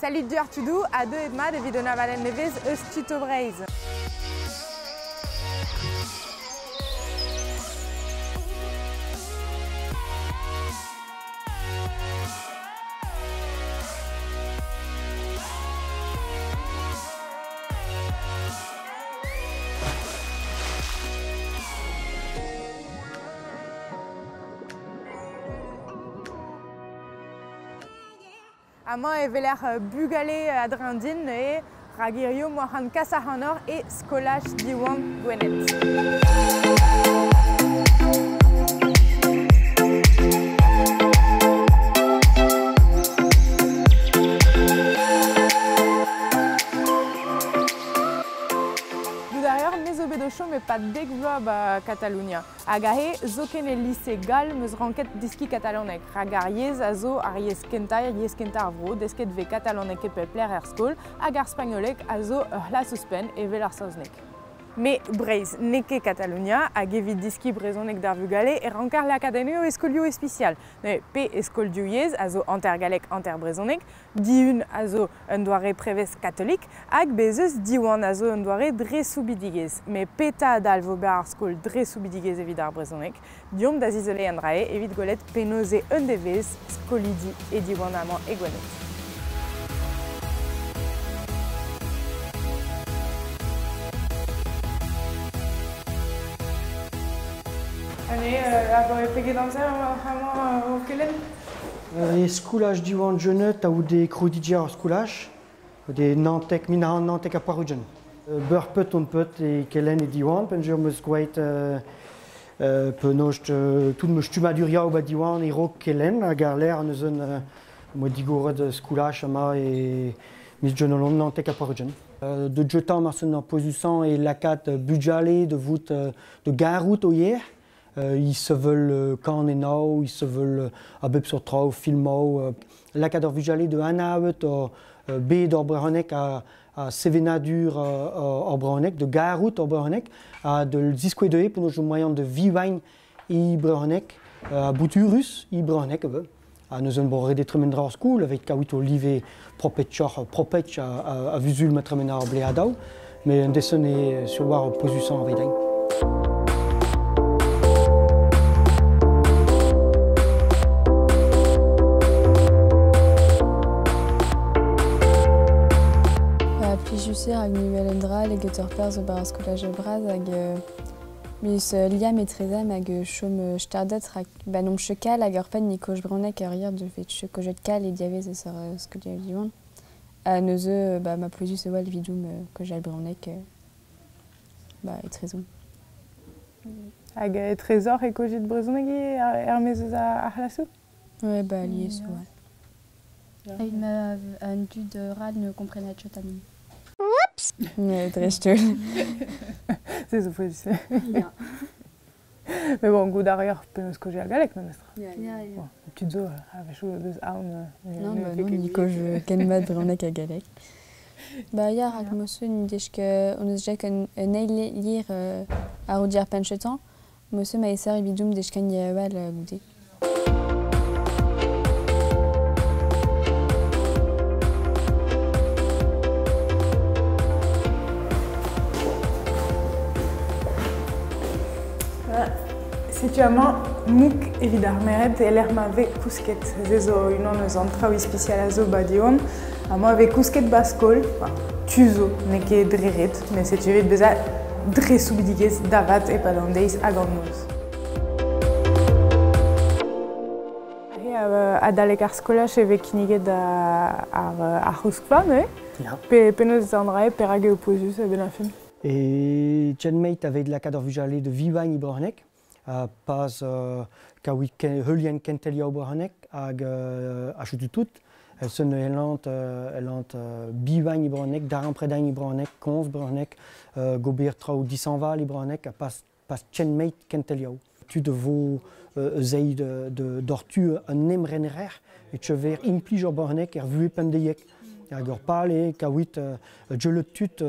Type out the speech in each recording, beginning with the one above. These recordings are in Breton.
Salut deoc'h tudoù ha deuet mat evit un abadenn nevez eus Tuto Breizh. Amañ e weler bugale a-dreñv din neuze, rak hiziv 'moa kas ac'hanoc'h e skolaj Diwan Gwened. Bout a reoc'h me zo bet o chom e-pad dek vloaz 'ba Katalonia. Hag aze zoken el lise gall 'm eus ranket deskiñ katalaneg, rak ar yezh a zo ar yezh kentañ, ar yezh kentañ ar vro, desket 'vez katalaneg e pep lec'h er skol, hag ar spagnoleg a zo ur c'hlas ouzhpenn evel ar saozneg. Met Breizh n'eo ket Katalonia, hag evit deskiñ brezhoneg d'ar vugale e ranker lakaat anezho e skolioù ispisial, neuze pe e skol div yezh a zo hanter galleg hanter brezhoneg, Dihun a zo un doare prevez katolik hag bez' eus Diwan a zo un doare dre soubidigezh. Met petra a dalv ober ar skol dre soubidigezh evit ar brezhoneg? Deomp da zizoleiñ an dra-se evit gwelet penaos eo un devezh skolidi e Diwan amañ e Gwened. Allez, abaoe pegeit amzer emaoc'h amañ o kelenn? E skolaj Diwan Jeunette a oude krouidigezh ar skolaj, de 19, 1999. Beurpeut on peut e kelenn e Diwan, peogwir 'm eus gwelet penaos tout ma stummadurioù ba Diwan e-raok kelenn hag àr-lerc'h neuze 'm boa digoret skolaj amañ e miz Jeunelon 99. De dieutañ marsen ar pouezusañ eo lakaat bugale da vout da garout o yer. I sevel kanennoù, i sevel a bep seurt traoù, filmoù, lakaat ar vugale da anavet bed ar brezhoneg ha sevenadur ar brezhoneg, da garout ar brezhoneg ha da ziskouez dezhe penaos zo moaien da vivañ e brezhoneg, ha bouturus e brezhoneg ivez. Ha neuze bon ret eo tremen dra ar skol evit kaout o live propetchoc'h propetch a vuzul ma tremen ar bleadaou, met un desen eo sur war pouezusañ aveit eñ. Plijus eo rak ni wel un dra all eget ur perzh ober ar skolaj bras hag Mis liamm etrezemp hag chom stardet rak ba n'omp ket kal hag ur penn ni koj bronneg ur yer devet kojet kal e diavez eus ar skoliad Diwan. Ha neuze ba ma pouezus e oa evidomp kojal bronneg ba etrezomp. Hag etrezoc'h e kojit brezhoneg ivez er-maez eus ar c'hlasoù? Ouais, ba alies, ouais. Evit ma an dud ral ne komprenet ket anezhi. Ouais, dreist-holl. Se zo pouezus. Mais bon, goût a reoc'h penaos kaozeal galleg memestra. Ya, ya. Bon, tud zo a-wechoù deus aon. Non, bah non, ni koj ken mat brezhoneg ha galleg. Ba ya, rak mosu n'dej ket on eus ket un eil lir ar ar penn-chetañ. Mosu ma eser evidomp dej ken wal goude. Setu amañ mouk evit ar merc'hed e-lec'h ma vez kousket. Se zo unan eus an traoù ispisial a zo ba Diwan. Amañ e vez kousket ba skol, enfin, tu zo, n'eo ket dre ret, met setu evit bezañ dre soubidigezh da vat e-pad an deiz hag an noz. Adalek ar skolaj e vez kinniget ar c'houskva neuze. Ya. Pe penaos an dra-se, perak eo pouezus a-benn ar fin? E Chenmeit aveit lakaat ar vugale da vivañ e brezhoneg, ha pas kaout heulienn kentelioù brezhoneg hag achutu tout. Sun elant elant bivañ e brezhoneg, darempredañ e brezhoneg, komz brezhoneg, gober traoù dishañval e brezhoneg ha pas Chenmeit kentelioù. Tud a vo eus doc'htu un emrener e teuver implij ur brezhoneg er vuhez pemdeiek. Hag ur pal eo kaout deuet tud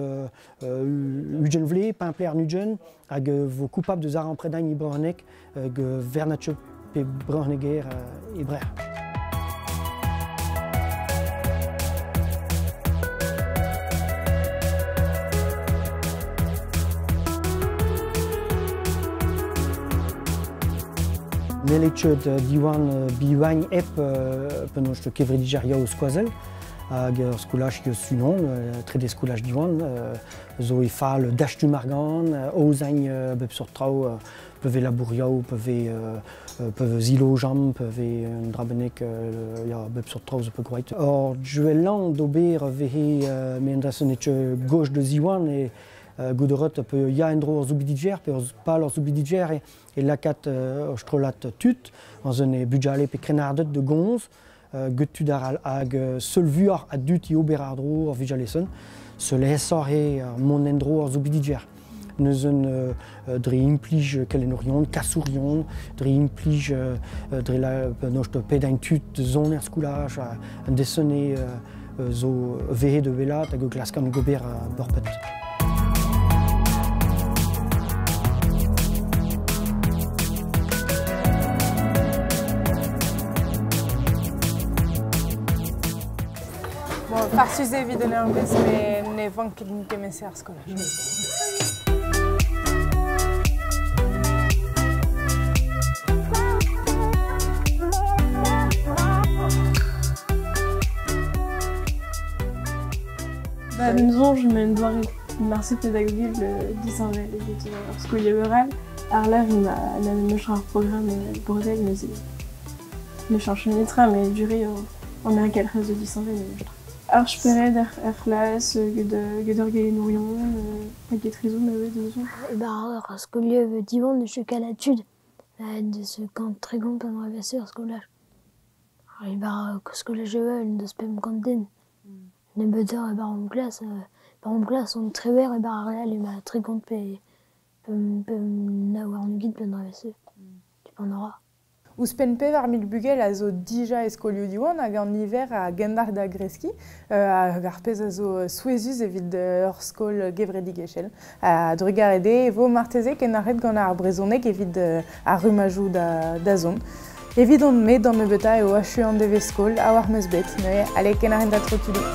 ugent vlez, pemp ar ugent, hag vo koupabl deus ar ampredañ e brezhoneg hag vernatcheu pe brezhoneger e Brec'h. N'helle ket Diwan bihan hep penaos kevredidi ar skoazell hag ur skolaj eus unan, trede skolaj Diwan, zo e fal dastum argant, aozañ bep seurt traoù, peve labourioù, peve zilojam, peve un dra bennak, ya, bep seurt traoù zo pe groet. Ur gwellañ d'ober vehe me an dra-se n'eo ket goch de Ziwan e gouderet pe ya en-dro ur soubidigezh pe ur pal ur soubidigezh e lakaat ur strollad tud, an zon e bugale pe krennarded de gonz, get tud ar hag seul vuoc'h a dud i ober ar dro ur vugale seul, seul aesoc'h eo mont en-dro ur soubidigezh. Neuzen dre implij kelennourion, kasourion, dre implij dre la penaos pedañ tud zon er skolaj, an desene zo vehe de welat hag glaskan gober borpet. Bon, farsus evit an ur met ne vank ket kement-se ar skolaj. Ba, soñj men doare marse pedagogel disheñvel evit ur skolioù all. Ar l'heure ma na meus ar programm bordel neuze. Ne chanch netra met duré an er gelc'h zo disheñvel meus. Ar spered ar c'hlas get ur gelennourion, hag etrezo ma oe deus. Ba ar skolioù Diwan ne cheu a tud deus kant tregont pan oa vese ar skolaj. Ar bar skolaj eo deus pemp kant den. Nebeutoc'h e bar hon klas on trewer e bar ar real ema tregont pe na war an ugent pe an dra Tu pan ora. Ouzhpenn 4000 bugel a zo dija e skolioù Diwan hag an niver a gendalc'h da greskiñ, hag ar pezh a zo souezhus evit ur skol gevredigezhel. A drugarez e vo marteze kenarret gant ar brezhoneg evit ar rummajoù da zont. Evit on me d'an nebeutañ eo achu an devezh skol a war meus bet, neuze ale kenarren da tro tudoù.